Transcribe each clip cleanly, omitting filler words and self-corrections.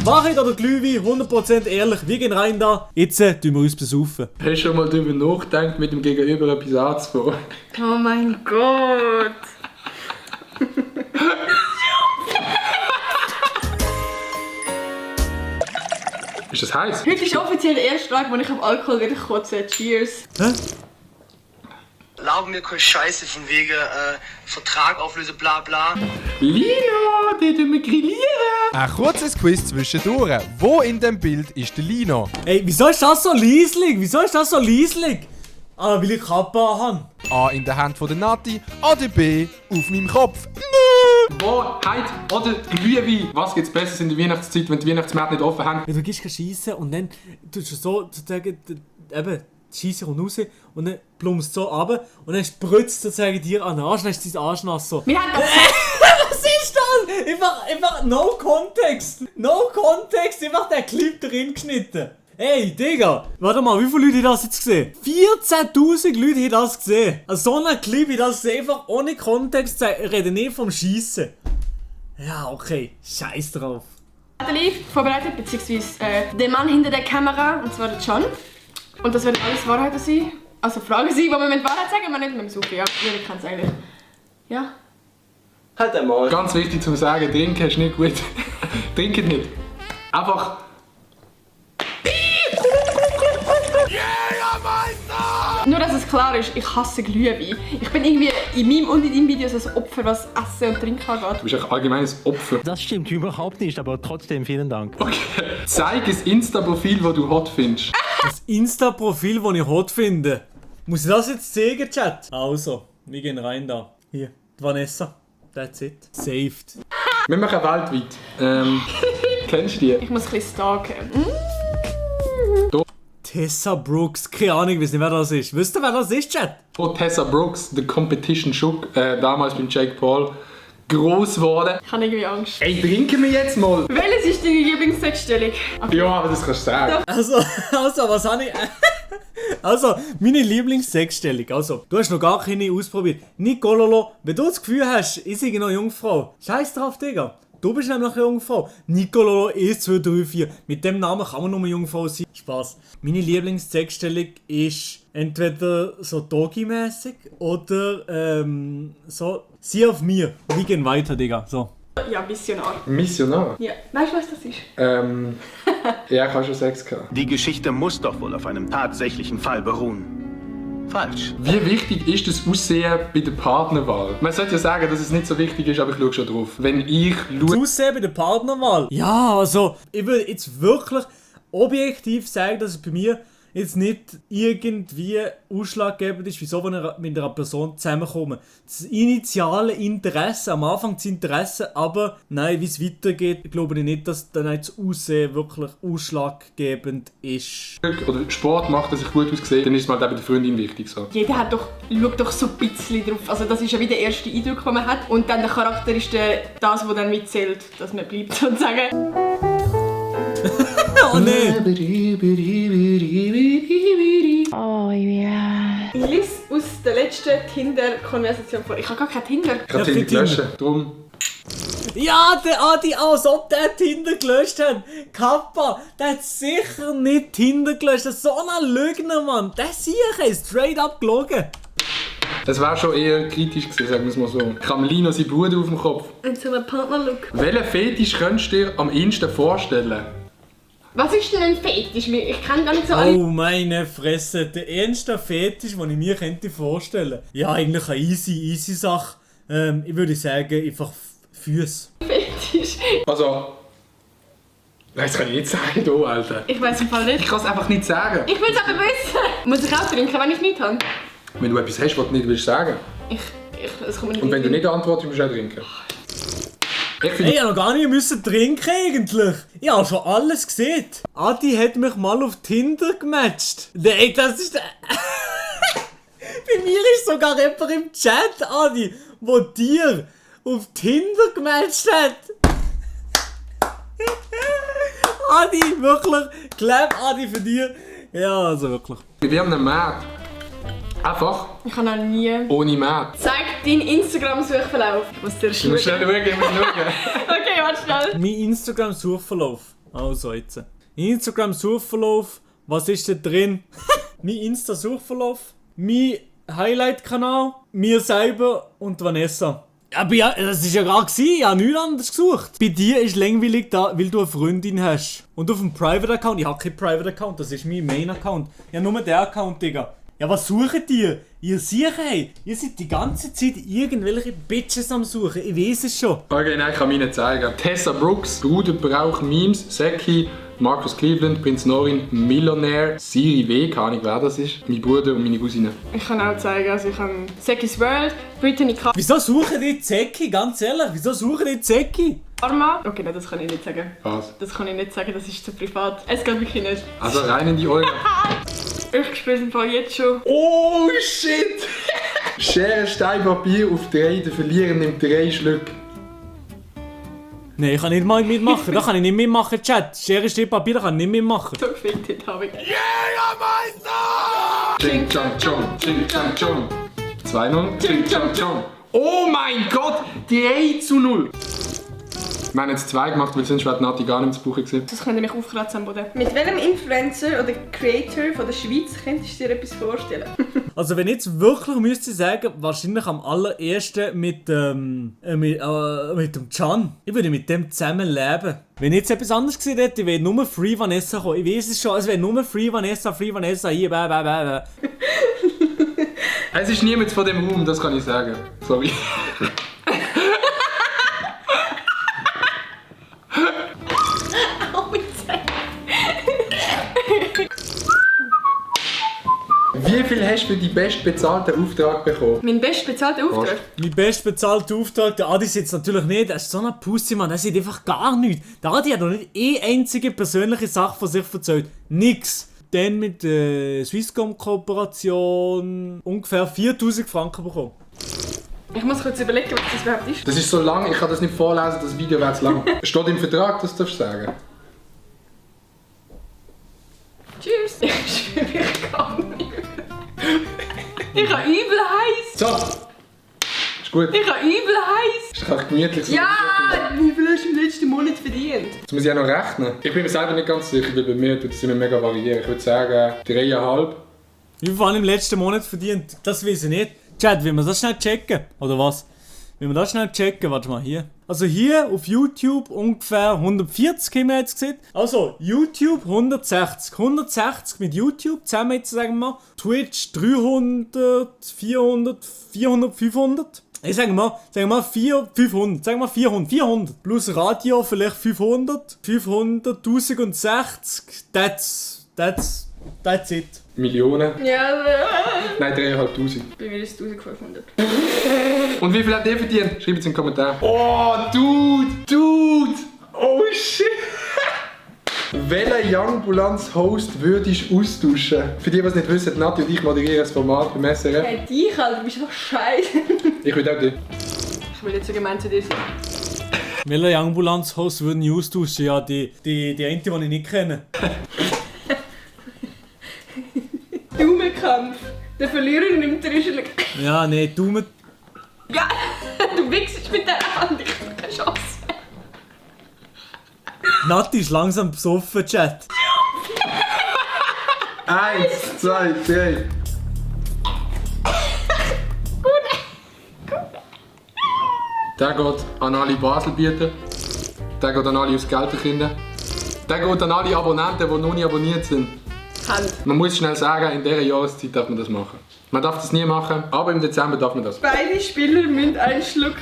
Wahrheit oder Glühwein, 100% ehrlich, wir gehen rein da. Jetzt tun wir uns besaufen. Hast du schon mal darüber nachgedacht, mit dem Gegenüber etwas anzufangen? Oh mein Gott. Ist das heiß? Heute ist offiziell der erste Tag, wo ich auf Alkohol wieder kotze. Cheers. Hä? Laber mir keine Scheiße von wegen Vertrag auflöse, bla bla. Lino, die tun wir grillieren. Ein kurzes Quiz zwischendurch. Wo in dem Bild ist der Lino? Ey, wieso ist das so leislich? Wieso ist das so leislich? Ah, weil ich Kappe habe. A in der Hand von der Nati, oder B auf meinem Kopf. Wahrheit oder Glühwein? Was gibt's Besseres in der Weihnachtszeit, wenn die Weihnachtsmärkte nicht offen haben? Ja, du gehst schiessen und dann tust du so sozusagen, eben, die Scheisse kommt raus und dann plumpst du so runter und dann spritzt sozusagen dir an den Arsch, dann ist dein Arsch nass so. Wir haben doch Was ist das? Einfach no context. No context, einfach der Clip drin geschnitten. Ey, Digga, warte mal, wie viele Leute haben das jetzt gesehen? 14.000 Leute haben das gesehen. Also so ein Clip, ich das gesehen, einfach ohne Kontext, reden nicht vom Schiessen. Ja, okay, scheiß drauf. Live vorbereitet, beziehungsweise der Mann hinter der Kamera, und zwar der John. Und das werden alles Wahrheiten sein. Also Fragen sein, die wir mit Wahrheit sagen, wir nicht mit dem Suchen. Ja, jeder kennt es eigentlich. Ja. Halt einmal. Ganz wichtig zu sagen, trinken ist nicht gut. Trinken nicht. Einfach... Nur, dass es klar ist, ich hasse Glühwein. Ich bin irgendwie in meinem und in deinem Video so ein Opfer, was Essen und Trinken angeht. Du bist ein allgemeines Opfer. Das stimmt überhaupt nicht, aber trotzdem vielen Dank. Okay. Zeig ein Insta-Profil, das du hot findest. Das Insta-Profil, das ich hot finde. Muss ich das jetzt zeigen, Chat? Also, wir gehen rein da. Hier, die Vanessa. That's it. Saved. Wir machen weltweit. Kennst du die? Ich muss ein bisschen stalken. Tessa Brooks. Keine Ahnung, ich weiß nicht, wer das ist. Wisst ihr, wer das ist, Chat? Oh, Tessa Brooks, The Competition Shook, damals mit Jake Paul, gross geworden. Ich habe irgendwie Angst. Ey, trinken wir jetzt mal? Welches ist deine Lieblingssexstellung? Okay. Ja, aber das kannst du sagen. Also, was habe ich... Also, meine Lieblingssexstellung. Also, du hast noch gar keine ausprobiert. Nicololo, wenn du das Gefühl hast, ich sei noch Jungfrau, scheiß drauf, Digga. Du bist nämlich eine Jungfrau. Nicololo 1, 2, 3, 4. Mit dem Namen kann man nur eine Jungfrau sein. Spaß. Meine Lieblingssexstellung ist entweder so Doggy-mäßig oder so Sie auf mir. Wir gehen weiter, Digga. So. Ja, Missionar. Missionar? Ja. Weißt du, was das ist? Ja, ich habe schon Sex gehabt. Die Geschichte muss doch wohl auf einem tatsächlichen Fall beruhen. Falsch. Wie wichtig ist das Aussehen bei der Partnerwahl? Man sollte ja sagen, dass es nicht so wichtig ist, aber ich schaue schon drauf. Wenn ich Das schaue... Aussehen bei der Partnerwahl. Ja, also, ich würde jetzt wirklich objektiv sagen, dass es bei mir jetzt nicht irgendwie ausschlaggebend ist, wieso wir mit einer Person zusammenkommen. Das initiale Interesse, am Anfang das Interesse, aber nein, wie es weitergeht, glaube ich nicht, dass dann das Aussehen wirklich ausschlaggebend ist. oder Sport macht, dass ich gut aussehe, dann ist es mal auch bei der Freundin wichtig. So. Jeder schaut doch so ein bisschen drauf. Also das ist ja wie der erste Eindruck, den man hat. Und dann der Charakter ist das, was dann mitzählt, dass man bleibt, sozusagen. Oh nein! Oh ja. Ich lese aus der letzten Tinder-Konversation vor. Ich habe gar kein Tinder. Ich habe Tinder gelöscht, darum... Ja, der Adi, als ob der Tinder gelöscht hat. Kappa, der hat sicher nicht Tinder gelöscht. Das ist so ein Lügner, Mann. Der Siecher ist straight up gelogen. Das war schon eher kritisch gewesen, sagen wir es mal so. Ich habe Lino seinen Bruder auf dem Kopf. Und so ein Partner-Look. Welchen Fetisch könntest du dir am ehesten vorstellen? Was ist denn ein Fetisch? Ich kann gar nicht so alle... Oh meine Fresse, der ernste Fetisch, den ich mir könnte vorstellen. Ja, eigentlich eine easy Sache. Ich würde sagen, einfach Füße. Fetisch. Also... Nein, das kann ich nicht sagen, du, Alter. Ich weiß im Fall nicht. Ich kann es einfach nicht sagen. Ich will es aber wissen. Muss ich auch trinken, wenn ich nichts habe? Wenn du etwas hast, was du nicht willst sagen. Es kommt mir nicht Und wenn du in den nicht antwortest, musst du auch trinken. Ich Hey, finde... ich habe noch gar nicht müssen trinken eigentlich. Ich habe schon alles gesehen. Adi hat mich mal auf Tinder gematcht. Nein, das ist... Bei mir ist sogar jemand im Chat, Adi, der dir auf Tinder gematcht hat. Adi, wirklich. Clap, Adi, für dich. Ja, also wirklich. Wir haben einen Markt. Einfach Ich habe noch nie... ohne Markt. Zeig deinen Instagram-Suchverlauf. Ich muss dir Du musst schnell schauen, ich muss schauen. Okay, warte schnell. Mein Instagram-Suchverlauf. Also jetzt. Instagram-Suchverlauf. Was ist da drin? Mein Insta-Suchverlauf. Mein Highlight-Kanal. Mir selber und Vanessa. Aber ja, das ist ja gerade gewesen. Ich habe nichts anderes gesucht. Bei dir ist langweilig da, weil du eine Freundin hast. Und auf dem Private-Account. Ich habe keinen Private-Account. Das ist mein Main-Account. Ich habe nur den Account, Digga. Ja, was sucht ihr? Ihr seht, hey, ihr seid die ganze Zeit irgendwelche Bitches am Suchen. Ich weiß es schon. Okay, nein, ich kann Ihnen zeigen. Tessa Brooks, Bruder braucht Memes, Seki, Marcus Cleveland, Prinz Norin, Millionär, Siri W, keine Ahnung wer das ist, mein Bruder und meine Cousine. Ich kann auch zeigen, also ich habe Seki's World, Brittany Wieso suchen die Zeki? Ganz ehrlich, wieso suchen die Zeki? Karma. Okay, nein, das kann ich nicht sagen. Was? Das kann ich nicht sagen, das ist zu privat. Es geht wirklich nicht. Also rein in die Olga. Ich spiele es im Fall jetzt schon. Oh shit! Schere, Stein, Papier auf 3, der Verlierer nimmt 3 Schlücke. Nein, ich kann nicht mal mitmachen. Da kann ich nicht mitmachen, Chat. Schere, Stein, Papier, da kann ich nicht mitmachen. So gefickt habe ich. Ching Chang Chong, Ching Chang Chong. 2-0, Ching Chang Chong. Oh mein Gott, 3-0. Wir haben jetzt 2 gemacht, weil sonst wäre Nati gar nicht ins Buch gewesen. Das könnte mich aufkratzen am Boden. Mit welchem Influencer oder Creator von der Schweiz könntest du dir etwas vorstellen? Also wenn ich jetzt wirklich müsste sagen, wahrscheinlich am allerersten mit dem Can. Ich würde mit dem zusammen leben. Wenn ich jetzt etwas anderes gesehen hätte, wäre nur Free Vanessa kommen. Ich weiß es schon, es wäre nur Free Vanessa, hier, bäh. Es ist niemand von dem Raum, das kann ich sagen. Sorry. Wie viel hast du für die bestbezahlten Auftrag bekommen? Mein bestbezahlter Auftrag? Mein bestbezahlter Auftrag, der Adi sitzt natürlich nicht, er ist so ein Pussy, Mann, der sieht einfach gar nichts. Der Adi hat noch nicht einzige persönliche Sache von sich erzählt. Nix. Dann mit der Swisscom-Kooperation ungefähr 4000 Franken bekommen. Ich muss kurz überlegen, was das überhaupt ist. Das ist so lang, ich kann das nicht vorlesen, das Video wäre zu lang. Steht im Vertrag, das darfst du sagen. Tschüss. Ich schwöre, ich kann nicht. Ich habe übel heiß. So! Ist gut. Ich habe übel heiß. Ist doch gemütlich. So. Ja, wie viel hast du im letzten Monat verdient? Jetzt muss ich auch noch rechnen. Ich bin mir selber nicht ganz sicher, weil bei mir tut es immer mega variieren. Ich würde sagen 3,5. Wie viel haben im letzten Monat verdient? Das weiß ich nicht. Chat, will man das schnell checken? Oder was? Will man das schnell checken? Warte mal, hier. Also hier auf YouTube ungefähr 140 haben wir jetzt gesehen. Also YouTube 160. 160 mit YouTube zusammen jetzt sagen wir mal. Twitch 300, 400, 400, 500. Ich sage mal 500. Sagen wir 400. 400. Plus Radio vielleicht 500. 500, 1060. That's it. Millionen? Ja, Nein, 3'500. bei mir ist es 1500. Und wie viel hat ihr verdient? Schreibt es in den Kommentaren. Oh, Dude! Oh shit! Welchen Youngbulanz-Host würdest du austauschen? Für die, die es nicht wissen, Nati und ich moderieren das Format beim SRF. Hey, dich, Alter, du bist doch scheiße. Ich will auch dich. Ich will nicht so gemein zu dir sein. Welcher Youngbulanz-Host würden die austauschen? Ja, die eine, die ich nicht kenne. Daumenkampf. Der Verlierer nimmt den Rüschel. Ja, nee, Daumen. Ja, du wichst mit der Hand. Ich habe keine Chance. Nati ist langsam besoffen, Chat. 1, 2, 3. Der geht an alle Baselbieter. Der geht an alle aus Gelterkinder. Der geht an alle Abonnenten, die noch nicht abonniert sind. Hand. Man muss schnell sagen, in dieser Jahreszeit darf man das machen. Man darf das nie machen, aber im Dezember darf man das. Beide Spieler müssen einen Schluck.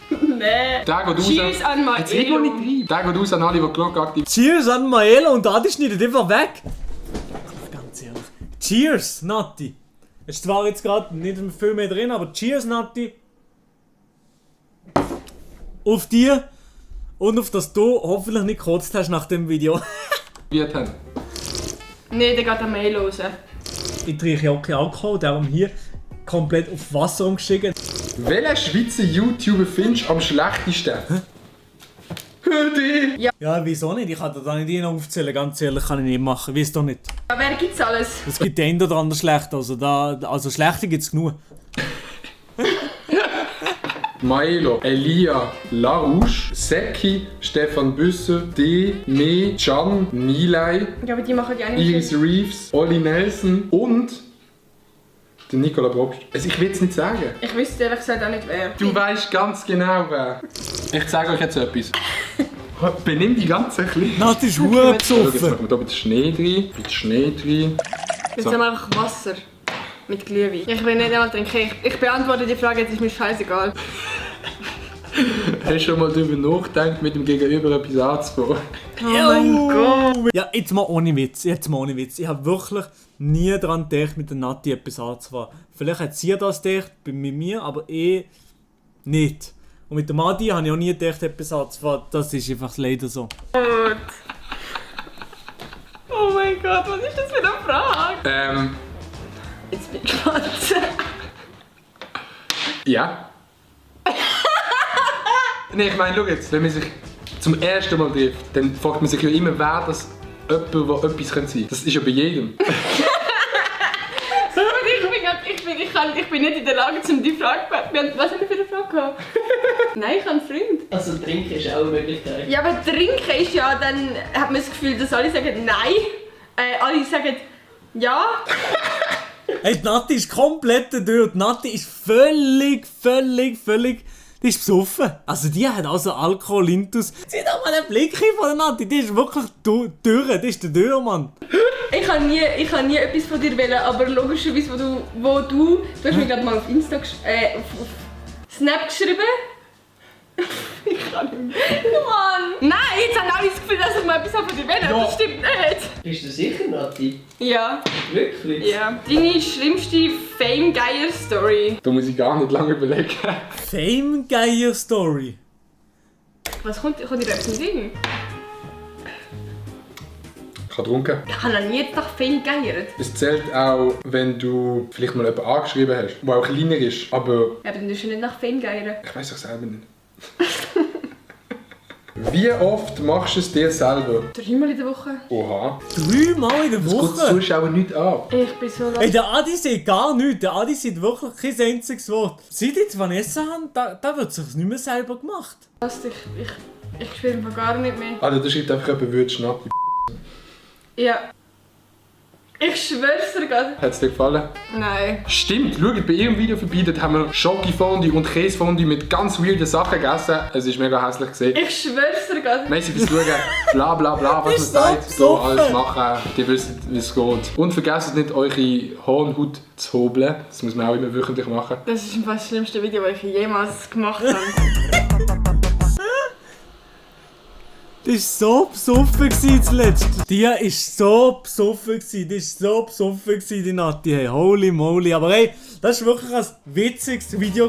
Nee. Der geht raus. Cheers an Maelo. Jetzt red mal nicht rein. Der geht raus an alle, die Glocke aktiv sind. Cheers an Maelo und Adi schneidet einfach weg. Ganz ehrlich. Cheers, Nati. Es ist zwar jetzt gerade nicht viel mehr drin, aber cheers, Nati. Auf dir und auf das du hoffentlich nicht gekotzt hast nach dem Video. Haben. Nee, der geht an Mail raus. Ich trinke ja auch keinen Alkohol, darum hier komplett auf Wasser umgestiegen. Welchen Schweizer YouTuber findest du am schlechtesten? Hüdi! Ja, wieso nicht? Ich kann da nicht jeden aufzählen, ganz ehrlich, kann ich nicht machen. Weiss doch nicht. Ja, wer gibt's alles? Es gibt den oder anderen schlecht, also schlechte gibt's genug. Maelo, Elia, Larouche, Seki, Stefan Büsser, D, Me, Can, Nilay, Ja, aber die machen ja nicht. Iris Reeves, Olli Nelson und der Nicola Probst. Also ich will es nicht sagen. Ich wüsste ehrlich gesagt auch nicht wer. Du weißt ganz genau wer. Ich zeige euch jetzt etwas. Benimm die ganze ein bisschen. Nati ist Schau, hure jetzt besoffen. machen wir hier bitte Schnee rein. Bitte Schnee rein. Jetzt So. haben wir einfach Wasser mit Glühwein. Ich will nicht einmal trinken. Ich beantworte die Frage, jetzt ist mir scheißegal. Hast du schon mal darüber nachgedacht, mit dem Gegenüber etwas anzufangen? Oh mein Gott! Ja, jetzt mal ohne Witz. Ich habe wirklich nie daran gedacht, mit der Nati etwas anzufangen. Vielleicht hat sie das gedacht, mit mir, aber nicht. Und mit der Madi habe ich auch nie gedacht, etwas anzufangen. Das ist einfach leider so. Gut. Oh mein Gott, was ist das für eine Frage? Jetzt bin ich gespannt. Ja. Nein, ich meine, schau jetzt, wenn man sich zum ersten Mal trifft, dann fragt man sich ja immer, wer das jemand, der etwas sein könnte. Das ist ja bei jedem. Ich bin nicht in der Lage, die Frage zu beantworten. Was haben wir für eine Frage gehabt? Nein, ich habe einen Freund. Also trinken ist auch eine Möglichkeit. Ja, aber trinken ist ja, dann hat man das Gefühl, dass alle sagen Nein. Alle sagen Ja. Hey, die Nati ist komplett durch. Die Nati ist völlig. Die ist besoffen. Also die hat also Alkoholintus. Sieh doch mal den Blick hin von der Nati. Die ist wirklich durch. Die ist der Dürr, Mann. Ich habe nie etwas von dir wollen, aber logischerweise, wo du hast mir gerade mal auf Insta auf Snap geschrieben. Ich kann nicht mehr. Mann! Nein, jetzt haben alle das Gefühl, dass ich mal etwas von dir will. Ja. Das stimmt nicht. Bist du sicher, Nati? Ja. Wirklich? Ja. Deine schlimmste Fame-Geier-Story. Da muss ich gar nicht lange überlegen. Fame-Geier-Story. Was kommt dir etwas in den Sinn? Ich habe getrunken. Ich habe noch nie jetzt nach Fame geiert. Es zählt auch, wenn du vielleicht mal jemanden angeschrieben hast, der auch kleiner ist, aber Ja, aber dann tust du nicht nach Fame geiern. ich weiß doch selber nicht. Wie oft machst du es dir selber? 3-mal in der Woche. Oha. 3-mal in der Das geht die Woche. Zuschauer nicht an. Ich bin so Hey, der Adi sagt gar nichts. Der Adi sagt wirklich kein einziges Wort. Seit ich Vanessa habe, da wird es sich nicht mehr selber gemacht. Ich spüre einfach gar nicht mehr. Alter, da schreibt einfach jemand, würdest du Nati. Ja. Ich schwör's dir gerade. Hat es dir gefallen? Nein. Stimmt, schaut bei ihrem Video vorbei, dort haben wir Schokofondue und Käsefondue mit ganz weirden Sachen gegessen. Es ist mega hässlich gesehen. Ich schwör's dir gerade. Merci fürs Schauen. Bla bla bla, was man Bist du sagt. So besoffen? alles machen. Ihr wisst, wie es geht. Und vergesst nicht, eure Hornhaut zu hobeln. Das muss man auch immer wöchentlich machen. Das ist fast das schlimmste Video, das ich jemals gemacht habe. Die war so besoffen zuletzt. Die war so besoffen, die Nati. Hey, holy moly. Aber hey, das war wirklich ein witziges Video.